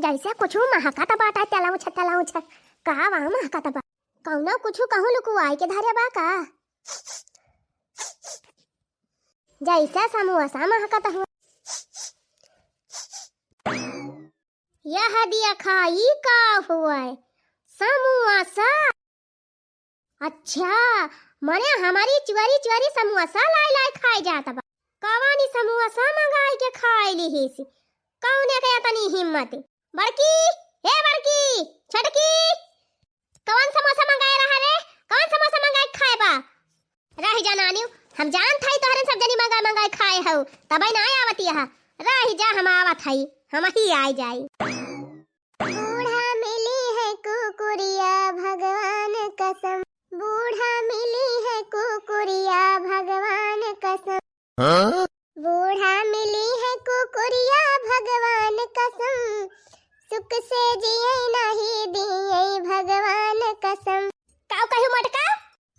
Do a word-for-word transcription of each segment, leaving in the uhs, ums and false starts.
जैसे कुछ महकत बाटा, तलौछ, तलौछ। का वहाँ महकत बा? कौनो कुछ कहूँ लुकुआई के धरे बा का? जैसे समोसा महकत हुआ। यह दिया खाई का हुआ है? समोसा। अच्छा, मने हमारी चुअरी चुअरी समोसा लाई लाई खाए जात बा। कवानी समोसा मंगाई के खाए लिहिस? कौने के इतनी हिम्मत? बड़की, हे बड़की, छोटकी, कौन समोसा मंगाए रहा रे? कौन समोसा मंगाए के खाए बा? रह जा नानी, हम जानत हई तोहरे सब जनी मंगाए मंगाए खाए हऊ, तबई ना आवत यह। रह जा, हम आवत हई, हम ही आए जाई। बूढ़ा मिली है कुकुरिया भगवान कसम, बूढ़ा मिली है कुकुरिया भगवान कसम। हाँ? बूढ़ा मिली है कुकुरिया भगवान कसम, सुख से जिए नहीं दिए भगवान कसम। काऊ कहू मोटका?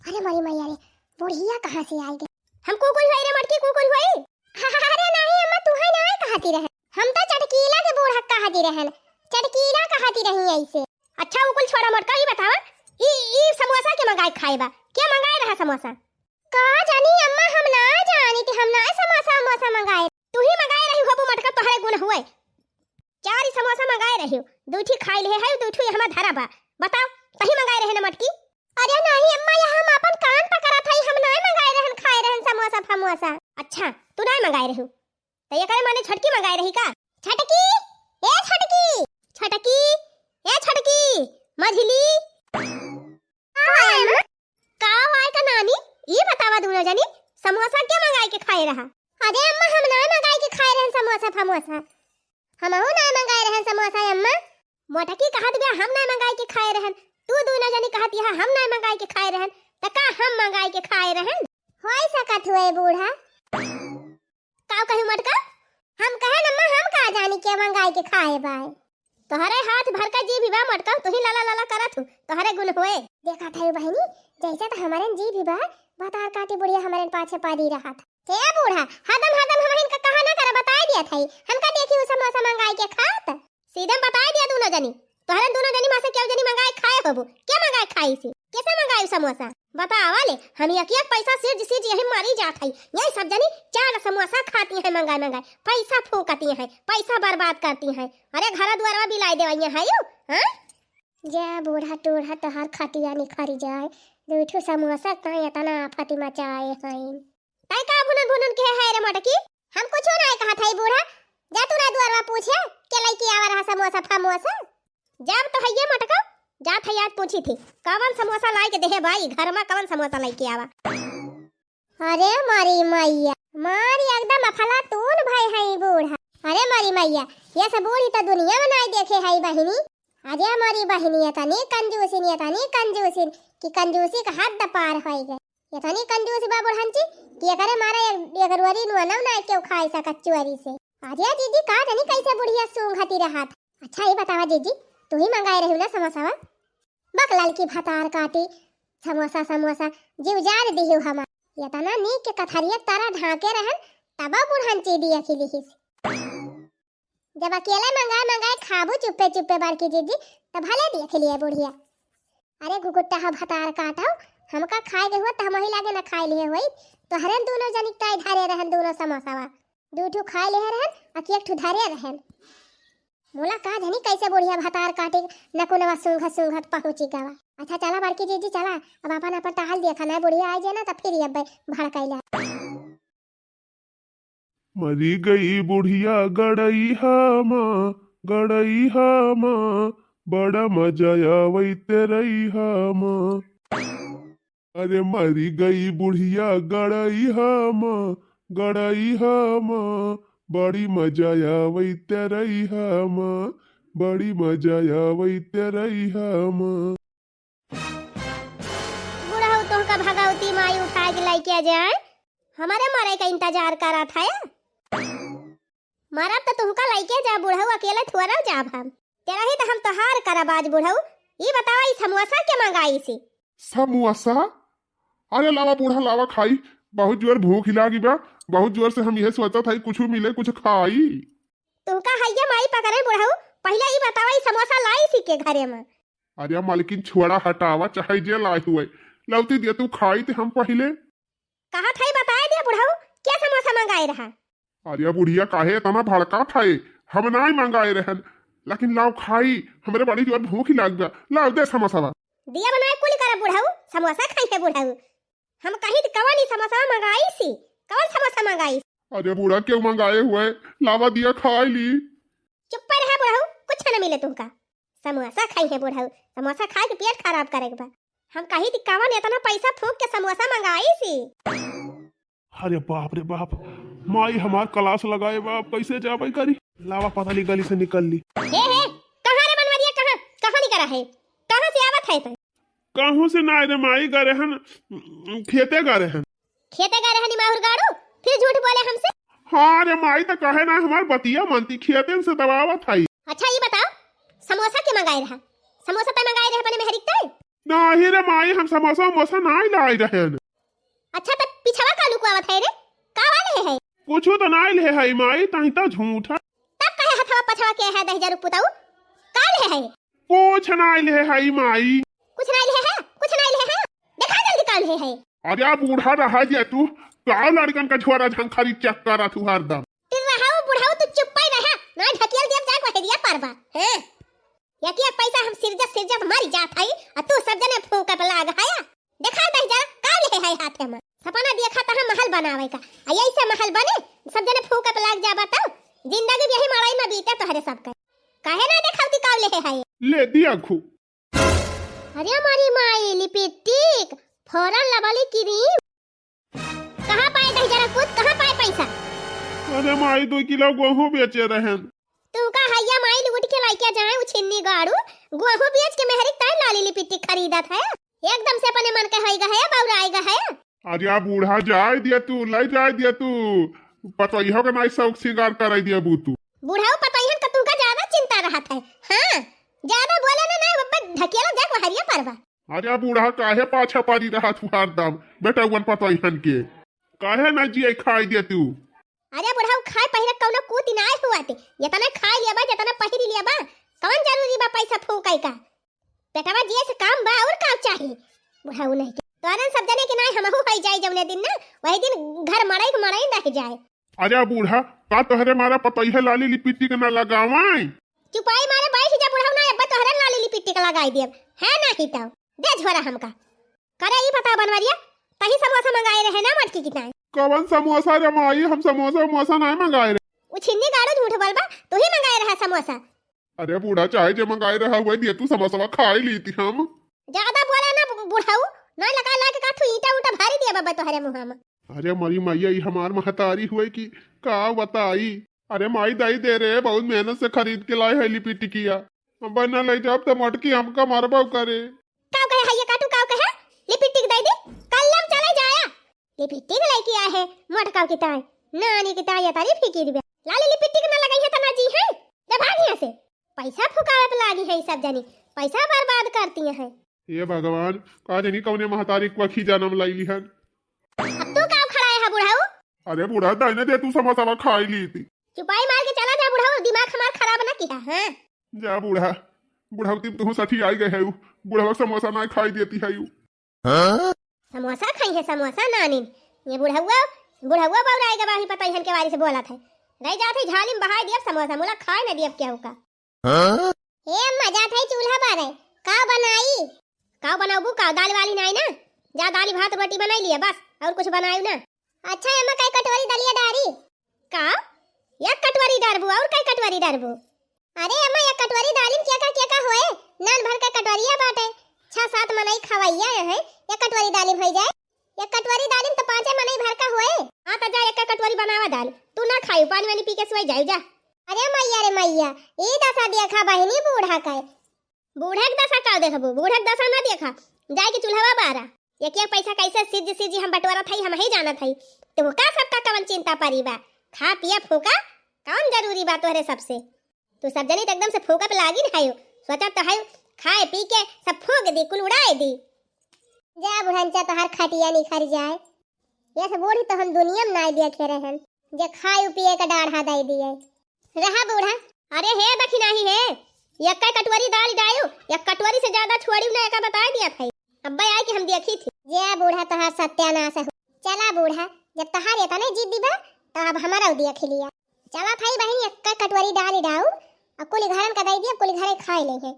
अरे मोरी मैया रे, बुढ़िया कहाँ से आई गई? हम कुकुर होई रे मोटकी, कुकुर होई। अरे नहीं अम्मा, तुहई ना कहती रहे, हम तो चटकीला के बूढ़ा कहती रहन, चटकीला कहती रही ऐसे। अच्छा, वो कुल छोड़ा मोटका, ई बतावा, ई, ई समोसा के मंगाए खाए बा? के मंगाए रहा समोसा? का जानी अम्मा, हम ना जानी कि हम ना समोसा उमोसा मंगाए। तू ही मंगाए रही होबू मोटका, तोहरे गुण हुए। चार समोसा मंगाए रही, दू ठी खाई ले है, दू ठी हमार धरा बा। बताओ, तही मंगाए रहे ना मोटकी? अरे नहीं अम्मा, यह हम अपन कान पकड़त हई, हम ना मंगाए रहन, खाए रहन समोसा फमोसा। अच्छा, तू ना मंगाए रही, तो ये करे माने छोटकी मंगाए रही का? छोटकी, ए छोटकी, छोटकी, ए छोटकी, मझली। हाँ, अम्मा। का हुआ है का नानी? ई बतावा दोनों जनी, समोसा के मंगाए के खाए रहा? अरे अम्मा, हम ना मंगाए के खाए रहन समोसा फमोसा। हमहू ना मंगाए रहन समोसा अम्मा। मोटकी कहत बिया हम ना मंगाए के खाए रहन, तू दोनों जनी कहत यह हम ना मंगाए के खाए रहन, त का हम मंगाए के खाए रहन? होई सकत हुए बूढ़ा। काऊ कही मोटका? हम कहे न अम्मा, हम का जानी के मंगाई के खाए बाय। तोहरे हाथ भर का जीभ बा मोटका, तू ही लाला लाला करत हूँ, तोहरे गुण होए। देखत है बहिनी, जैसे तो हमारे जीभ बा, भतार काटी बुढ़िया हमारे पाछे पारी रहत। हे बूढ़ा, हदम हदम हमहिन का कहा ना कर, बताई दिया था, हमका देखी उ समोसा मंगाई के खात। सीधे में बताई दिया दोनों जनी, तोहरे दोनों जनी में से केहू जनी मंगाए खाए होबू। के मंगाए खाई सी? कैसे मंगाए समोसा? बतावा ले, हम एक एक पैसा सिर्ज सिर्ज यही मारी जात हई। यही सब जनी चार समोसा खाती हैं मंगाए मंगाए, पैसा फूकती हैं, पैसा बर्बाद करती हैं। अरे घर दुआरवा बिलाई देवइया है यू, हाँ? जा बूढ़ा टूढ़ा तोहार खटिया निखरी जाए, दू ठो समोसा का इतना आफत मचाए हैं। तै का भुनन भुनन के है रे मोटकी? हम कुछो नाय कहत हई बूढ़ा, जा तू ना दुआरवा पूछे के लइके आवा रहा समोसा फमोसा। जब तो हइये मोटका, जात हई आज पूछी थी, कवन समोसा लाई के देहे भाई, घर में कवन समोसा लइके आवा। अरे मारी मैया, मारी एकदम अफलातून भई हई बूढ़ा। अरे मारी मैया, ये सब बूढ़ी तो दुनिया में नाय देखे हई बहिनी। अरे मोरी बहिनी, इतनी कंजूसिन, इतनी कंजूसिन कि कंजूसी का हद पार होई गए। इतनी कंजूस बा बुढ़ंची कि एकरे मारे एक, एक रोरी नुअनव ना केहू खाई सकत चोरी से। अरे जीजी, का जानी कैसे बुढ़िया सूंघती रहत। अच्छा, ये बतावा जीजी, तू ही मंगाए रही ना समोसावा? बक ललकी भतार काटी, समोसा, समोसा, जीव जान दिहु हमार। इतना नीक के कथरिया तारा ढाके रहन, तब बुढ़ंची दिया खिलिहिस। जब अकेले मंगाए मंगाए खाबू चुप्पे चुप्पे बड़की जीजी, त भले देख लिए बुढ़िया। अरे घुघुट्टा ह भतार काटौ, हमका खाए के हुआ त हमही लागे न खाए लिए होई। तोहरे दोनों जनी ताई धरे रहन दोनों समोसावा, दू ठो खाए लिए रहन, अ एक ठो धरे रहन। मोला का जानी कैसे बुढ़िया भतार काटी नकुनवा सूंघत सूंघत पहुँची गवा। अच्छा चला बड़की जीजी चला, अब अपन अपन टहल देखा ना, बुढ़िया आई जे ना त फिर अब भड़कैला। मरी गई बुढ़िया गड़ई हामा, गड़ई हामा, बड़ा मजा आवैते रही हामा। अरे मरी गई बुढ़िया गड़ई हामा, गड़ई हामा, बड़ी मजा आवैते रही हामा, बड़ी मजा आवैते रही हामा। बुढ़ऊ तोहका भगवती माई उठाए के लइके आ जाए, हमारे मरे का इंतजार करत है। मरब त तुहका लइके जा बुढ़ऊ, अकेले थोड़ा जाब हम। तेरा ही त हम तोहार करब आज बुढ़ऊ। ई बतावा, ई समोसा के मंगाई से? समोसा? अरे लावा बूढ़ा, लावा खाई, बहुत जोर भूख लागी बा, बहुत जोर से हम यह सोचत हई कुछ मिले, कुछ खाई। तुहका हैया माई पकड़े बुढ़ऊ, पहिले ई बतावा, ई समोसा लाइस के घरे में? अरे मलकिन, छोड़ा, हटावा, चाहे जे लाए हुए, लौती दिया तू खाई ते हम पहिले। कहत है, बताए दिया बुढ़ऊ, क्या समोसा मंगाए रहा? अरे बुढ़िया, काहे इतना भड़कात है? हम नाई मंगाए रहन, लेकिन लाओ खाई, हमरे बड़ी जोर भूख लाग बा। लाओ दे समोसा बा। दिया बनाए कुल कर बुढ़ऊ, समोसा खाई है बुढ़ऊ। हम कही त कवन ई समोसा मंगाई सी, कवन समोसा मंगाई? अरे बूढ़ा, क्यों मंगाए हुए? लावा दिया खाई ली। चुप्पे रहा बुढ़ऊ, कुछ न मिले तुमका। समोसा खाई है बुढ़ऊ, समोसा खाए के पेट खराब करे के बा। हम कही त कवन इतना पैसा फूंक के समोसा मंगाई सी? अरे बाप रे बाप, माई हमार क्लास लगाए बा, अब कैसे जाबे करी? लावा पता नहीं गली से निकल ली। हे, हे, कहाँ रे बनवरिया, कहाँ, कहाँ निकरा है? कहाँ से आवत है तै? कहूँ से ना रे माई, गए रहन, खेते गए रहन। खेते गए रहन माहुर गाड़ू, फिर झूठ बोले हमसे? हाँ रे माई, तो कहे ना हमार बतिया मानती, खेते से दबावत है। अच्छा ये बताओ, समोसा के मंगाए रहा? समोसा तै मंगाए रहे अपने मेहरिक तै? नाही रे माई, हम समोसा उमोसा नाही लाए रहन। अच्छा, त पिछवा का लुकवावत है रे? का वाले है? कुछ तो नाही ले है माई, तही तो झूठ है। तब कहे हथवा पछवा के है दहिजर पुताऊ? का ले है? कुछ नाही ले है माई। कुछ नाही ले है? कुछ नाही ले है? देखा जल्दी का ले है? अरे बूढ़ा रहा जे तू, का लड़कन का छोरा झंखारी चक्कर तू हरदम। तू रहाऊ बुढ़ाऊ, तू चुप्पे रहा, ना ढकेल देब जाए बहरिया परबा। हैं? एक एक पैसा हम सिरजत सिरजत मर जात हई, आ तू सब जने फूंकत लाग हया। देखा दहिजर, का ले है हाथे में? सपना देखा त हम महल बनावे का, आ यही से महल बने, सब जने फूंकत लाग जाबा त जिंदगी यही मड़ई में बीते तोहरे सबके। काहे ना देखावती का ले है? ले दिया खू। अरे मोरी माई, लिपस्टिक, फौरन लवली क्रीम। कहाँ पाए दहिजरा पूत, कहाँ पाए पैसा? अरे माई, दो किलो गेहूं बेचे रहन। तू का हैया माई लूट के लइके जाए उछिन्नी गाड़ू, गेहूं बेच के मेहरी ताई लाली लिपस्टिक खरीदत है। एकदम से अपने मन के होइगा है, बौराइगा है। अरे बूढ़ा, जाए दिया तू, ले जाए दिया तू, पतोहियो के नाई शौक सिंगार कराई दिया बू तू। बुढ़ाऊ पतोहियन का तुमका ज्यादा चिंता रहत है। हाँ, ज्यादा बोले ना, ना बब्बा ढकेला जाक बहरिया परबा। अरे बूढ़ा, काहे पाछा परी रहा तू हरदम बेटउवन पतोहियन के? काहे ना जिए खाए दे तू? अरे बुढ़ऊ, खाए पहिरे कौनो कूति नाय हुआ ते, जितना खाए लिया बा, जितना पहिरी लिया बा, कौन जरूरी बा पैसा फूंकाई का? बेटवा जिए से काम बा और का चाही? बुढ़ऊ नहीं के तोरन सब जने के नाय हमहू होई जाई जौने दिन ना, वही दिन घर मड़ई के मड़ई रह जाए। अरे बूढ़ा, का तोहरे मारा पतोहिया लाली लिपस्टिक ना लगावाई? चुपाई मारे बैठ जा बुढ़ऊ, ना अब्बा तोहरे लाली लिपस्टिक लगाई देब, है ना ही तो दे झोरा हमका। करे ई बता बनवरिया, तही समोसा मंगाए रहे ना मटकी की ताई? कवन समोसा रे माई, हम समोसा उमोसा नाय मंगाए रहे। उछिन्नी गाड़ू झूठ बोलबा, तू ही मंगाए रहा समोसा। अरे बूढ़ा, चाहे जे मंगाए रहा हुआ दिया तू समोसा खाए ली थी हम। ज्यादा बोला ना बु-, बुढ़ऊ, ना लगा ला के का तू ईंटा उंटा भारी दिया बाबा तोहरे मुँह में। अरे मरी मैया, ई हमार महतारी हुए कि का बताई। अरे माई दाई दे रे, बहुत मेहनत से खरीद के लाए है लिपस्टिकिया। अब ना ले जाब त मटकी हमका मारबो करे। काव कहे है ये काटू, काव कहे? लिपस्टिक दे दे, कल्लम चले जाया। लिपस्टिक लेके आए है, मोटकाव की ताई, नानी की ताई, तारी फीकी दिबे। लाली लिपस्टिक ना लगाई है त ना जी है, जा भाग यहाँ से। पैसा फुकावे पे लागी है सब जनी, पैसा बर्बाद करती है। हे भगवान, का जानी कौने महतारी को अखी जन्म लाई लिहन। अब तू का खड़ा है बुढ़ऊ? अरे बूढ़ा, दाहिने दे तू समोसा खाई ली थी। चुपाई मार के चला जा बुढ़ऊ, दिमाग हमार खराब ना किया, हाँ? जा बूढ़ा, बुढ़ऊ तिम तू सठी आई गए है, बुढ़वा समोसा ना खाई देती है। समोसा खाई है, समोसा नानिन। ये बुढ़उआ, बुढ़उआ बौराए के बाही पतोहियन के बारी से बोलत है। रह जात है झाली में बहाई दियब समोसा, मुला खाए न दियब केहू का। ए अम्मा, जात है चूल्हा बारे, का बनाई? का बनाबू का? दाल वाली नाई ना, जा दाल भात रोटी बनाई लिया बस, और कुछ बनायू ना। अच्छा अम्मा, कई कटोरी दलिया डारी? का? एक कटोरी डारबू, और कई कटोरी डारबू? अरे अम्मा, एक कटोरी दालिम केका केका होए? नान भर के कटोरिया बाटे, छह सात मनई खवैया है, एक कटोरी दालिम होई जाए। एक कटोरी दालिम तो पाँचे मनई भर का होए। हाँ, तो जा एक कटोरी बनावा दाल, तू ना खायू, पानी वानी पी के सोई जायू जा। अरे मैया रे मैया, ई दशा देखा बहिनी बूढ़ा के। बूढ़ा के दशा का देखबू? बूढ़ा के दशा ना देखा, जाए के चूल्हा बारा। एक एक पैसा कैसे सिज सिज हम बटोरत हई, हम ही जानत हई। तो का सबका कवन चिंता परी बा? खा पिया फूका, कौन जरूरी बा तोहरे सबसे? तू सब जनी त एकदम से फूका पे लागिन हयो, सोचत तो हयो खाए पी के सब फूक दी, कुल उड़ाए दी। जा बुढ़नचा, तोहार खटिया निखर जाए। ये से बूढ़ी तो हम दुनिया में नाई देखे रहन, जे खाए पिए के डाढ़ा दे दिए। रहा बूढ़ा, अरे हे दखिनाही हे, एक्कै कटोरी दाल डायो, एक कटोरी से ज्यादा छोड़िउ ना, एका बताइ दिया था। अब्बे आइ के हम देखी थी। जे बूढ़ा तोहार सत्यानाश हो। चला बूढ़ा, जब तोहार एतने जिद्दी बा, तो अब हमरउ देखि लिया। चला थाई बहिन, एक्कै कटोरी डाल डाउ, अउ कुलि घरन का दइ दिया, कुलि घरे खाइ लेइहैं।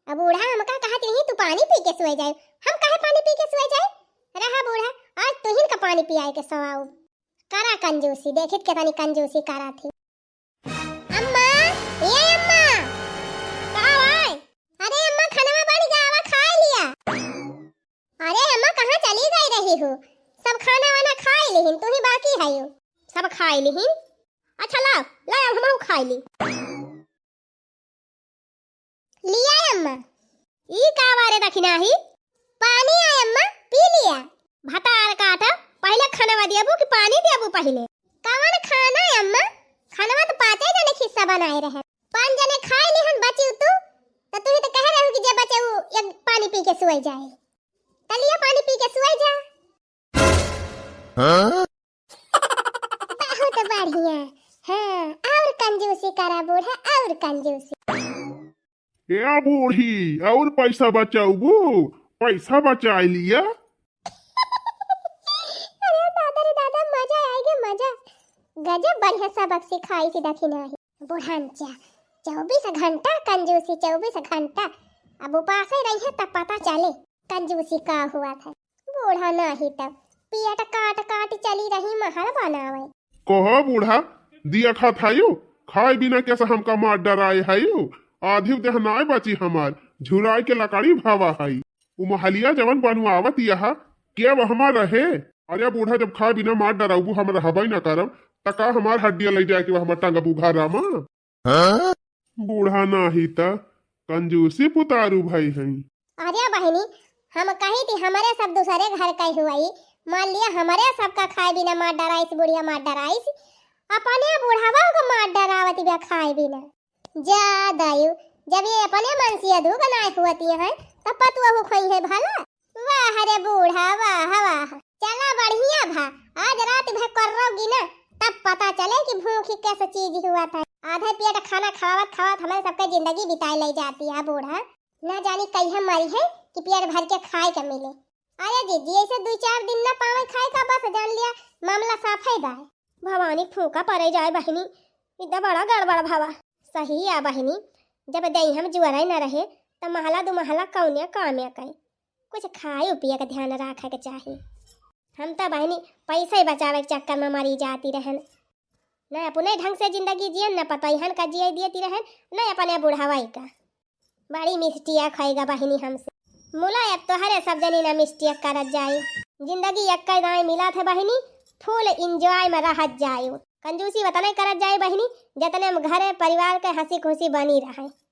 अब बूढ़ा हमका कहत रही, "तू पानी पी के सोए जाए।" हम काहे पानी पी के सोए जाए? रहा बूढ़ा, आज तुहिन का पानी पियाइ के सोआउब। करा कंजूसी, देखित केतनी कंजूसी करा थी। अम्मा, ए अम्मा, का भाई? अरे अम्मा, खनवा बन गया, आवा खाइ लिया। अरे अम्मा, कहाँ चली गइ रही हो? सब खाना वाना खाइ लिहिन, तुही बाकी हयो। सब खाइ लिहिन? अच्छा लाव, लाव, अब हमहू खाइ ली। लिया अम्मा। ई का बारे दखिनाही? पानी आय अम्मा, पी लिया। भतार काट, पहिले खनवा देबू कि पानी देबू पहिले? कवन खाना अम्मा? खनवा तो पाँचे जने खिस्सा बनाए रहे। पाँच जने खाइ लिहन, बचिउ तू, तो तुही तो कहे रहू कि जे बचे उ एक पानी पी के सोए जाए। त लिया पानी पी के सोए जा। हाँ? बहुत बढ़िया। हाँ, और कंजूसी करा बूढ़ा, और कंजूसी। ए बूढ़ी, और पैसा बचाउबू? पैसा बचाइ लिया। अरे दादा रे दादा, मजा आइ गे मजा। गजब बढ़िया सबक सिखाइस दखिनाही। बुढ़नचा, चउबीस घंटा कंजूसी, चउबीस घंटा। अब उपासे रहिहैं तब पता चले कंजूसी का हुआ था। बूढ़ा नाहीं तब पेट काट काट चली रही महल बनावे। कहो बूढ़ा, दिया खात हयो, खाए बिना कैसे हमका मार डराए हयो? आधी देह नाय बची हमार, झुराए के लकड़ी भावा हई। उ महलिया जवन बनवावत यहा, के वहमा रहे? अरे बूढ़ा, जब खाए बिना मार डराउबू हम रहबे न करब, त का हमार हड्डिया लइ जाए के वहमा टंगबू घरा मा? हाँ? बूढ़ा नाहीं त कंजूसी पुतारू भई हई। अरे बहिनी, हम कही थी हमरे सब दूसरे घर के हुई, मान लिया हमरे सबका खाए बिना मार डराइस, बुढ़िया मार डराइस, अपने बुढ़ावा को मार डरावत बा खाए बिना। जा दायु, जब ये अपने मन से अधू बनाए हुआ ती हैं, तब पतुआ हो खोई है भला। वाह रे बूढ़ा, वाह, वाह। चला बढ़िया भा, आज रात भर कर रहोगी ना, तब पता चले कि भूखी कैसे चीज हुआ था। आधे पेट खाना खावत खावत हमारे सबके जिंदगी बिताए ले जाती है बूढ़ा। ना जानी कहिया मरी है कि पेट भर के खाए के मिले। अरे दीदी, ऐसे दुइ चार दिन ना पावे खाए का, बस जान लिया मामला साफ है गाय। भवानी फूका परे जाए बहिनी, इतना बड़ा गड़बड़ भवा। सही आ बहिनी, जब देही में जुअरे न रहे, त महला दु महला कौने कामे के। कुछ खाए पिए के ध्यान रखे के चाही। हम त बहिनी पैसे बचावे के चक्कर में मरी जाती रहन। न अपने ढंग से जिंदगी जियन, न पतोहन का जिए देती रहन, न अपने बुढ़ावाई का। बड़ी मिस्टिया खाएगा बहिनी हमसे। मुला अब तोहरे सब जनी ना मिस्टिया करत जाए। जिंदगी एक दाएं मिला थे बहिनी, फुल एंजॉय में रहत जाए। कंजूसी वतने करत जाए बहिनी, जतने हम घरे परिवार के हंसी खुशी बनी रहे।